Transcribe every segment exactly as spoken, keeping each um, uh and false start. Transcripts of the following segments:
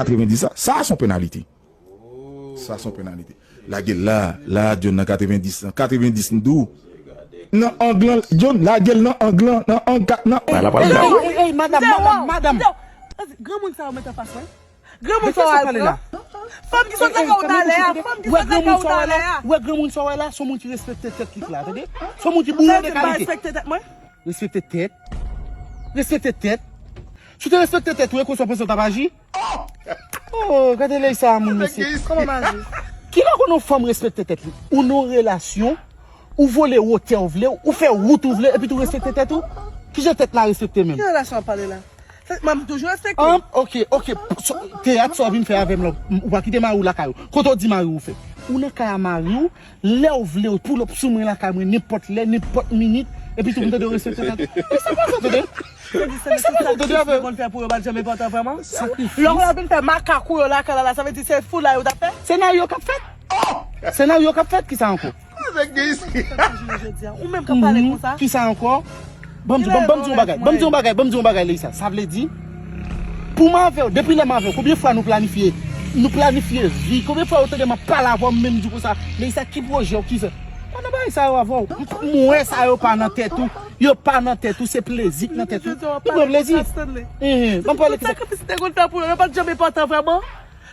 katrevendis la, sa se yon penalite. Sa se yon penalite. Lage l la, la, John nan katrevendis lan. Katrevendis m di w. Nan ang lan, John, lage l nan ang lan, nan ang kat, nan. Pala, pala, pala. Ey, ey, ey, madam, madam, madam. Granmoun sa yo met anfas mwen. Granmoun sa yo al pran. Fanm ki sot lakay ou talè a, fanm ki sot lakay ou talè a. Wè granmoun sa yo la, se yon moun ki respekte tèt li la, tande? Se yon moun ki boure de kalite. Respekte tèt mwen. Respekte tèt. Respekte tèt. Si w te respekte tèt ou, e konsa w panse w t ap aji? Oh, gade lèy sa a, moun mesye. Kòman m aji? Kilè w konn yon fanm respekte tèt li? Ou nan yon relasyon, ou vole wotè w vle, ou fè wout ou vle, epi tou respekte tèt ou? Kijan tèt la respekte menm? Ki relasyon w ap pale la? Mwen, m toujou respekte w. Ah, ok, ok. So, teyat sa w vin fè avè m la, ou pa kite mari w lakay ou. Kote w di mari w fè? Ou nan kay a mari w, lè w vle, w pull up sou mwen lakay mwen, nenpòt lè, nenpòt minit, epi tou m tande w respekte tèt. E sa pa sa, tande? E sa pa sa, tande, avè. Konn fè pou yo pa t janm enpòtan vrèman. Sakrifis. Lè w la vin fè makak ou yo lakay la, la, sa vle di se foulay ou t ap fè? Senaryo k ap fèt. Senaryo k ap fèt, kisa ankò? Ou menm k ap pale konsa. Kisa ankò? Ban m di, ban m, ban m di yon bagay, ban m di yon bagay, ban m di yon bagay, Leisa. Sa vle di, pou m avè w, depi lè m avè w, konbyen fwa nou planifye, nou planifye vi? Konbyen fwa ou tande m ap pale avè w, m menm di w konsa, Leisa, ki pwojè w, ki sa? Pa nan bagay sa yo avè w. M, m wè sa yo pa nan tèt ou. Yo pa nan tèt ou, se plezi k nan tèt ou. Ou pran plezi. Enhen, ban m pale kisa. Tout sakrifis ou te konn fè pou yo, yo pa t janm enpòtan vrèman.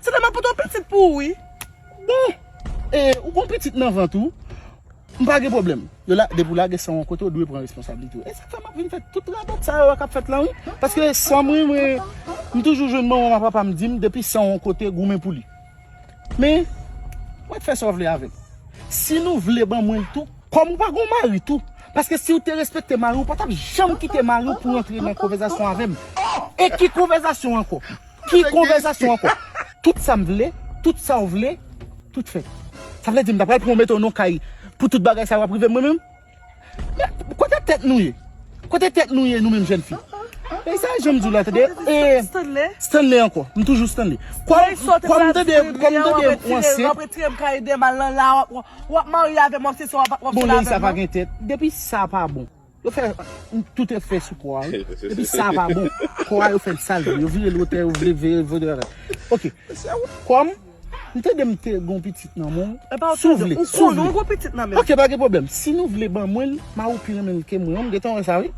Se te m ap pote yon pitit pou ou, wi. Bon, e, ou gon pitit nan vant ou, m pa gen pwoblèm. Yo la, depi w lage san w yon kote, w dwe pran responsablite w. E sa k fè m ap vin fè tout radòt sa yo k ap fèt la, wi. Paske san mwen, mwen, m toujou jwenn manman m ak papa m di m, depi san w yon kote, goumen pou li. Men, w ap fè sa w vle avè l. Si nou vle ban mwen l tou, kòm ou pa gon mari tou. Paske si w te respekte mari w, ou pa t ap janm kite mari w pou w antre nan konvèzasyon avè m. E ki konvèzasyon ankò? Ki konvèzasyon ankò? Tout sa m vle, tout sa w vle, tout fèt. Sa vle di m ta pral pran w mete w nan kay pou tout bagay sa yo ap rive m mwen menm? Men kote tèt nou ye? Kote tèt nou ye nou menm jèn fi? E sa jan m di w la, tande? E Stanley? Stanley ankò. M toujou Stanley. Kòm, kòm m tande, kòm m tande w ansent. W ap retire m kay de mal nan la, w ap, w ap marye avè m, w ap se sa, w ap, w ap Bon, fè la avè sa m, pa non? Gen tèt. Depi sa pa bon. Yo fè tout efè sou kò a, wi. Epi sa pa bon. Kò a, yo fè l sa l vle. Yo vire l wotè, yo vle vire l wotè. Ok. Kòm, m tande m te gon pitit nan men w. Si w vle, si w vle. Ou konnen w gon pitit nan men w. Ok, pa gen pwoblèm. Si nou vle ban mwen l, mari w pi renmen l ke mwen. Ou gentan wè sa, wi.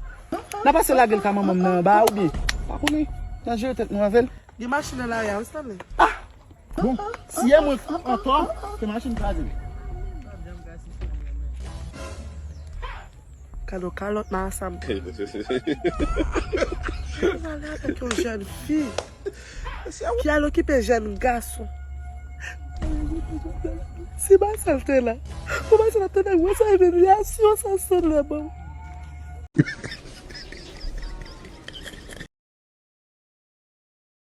N a pase lage l ka manman m nan anba a, oubyen, pa konnen, n a jere tèt nou avè l. Gen machin nan lari a, wi, Stanley. Ah! Bon, si e mwen k antò, se machin kraze m. Gade yon kalòt nan Asam. Li ale avèk yon jèn fi ki al okipe jèn gason. Si Marcel te la, pou Marcel ap tande, wè sa imilyasyon sa Stanley ban m.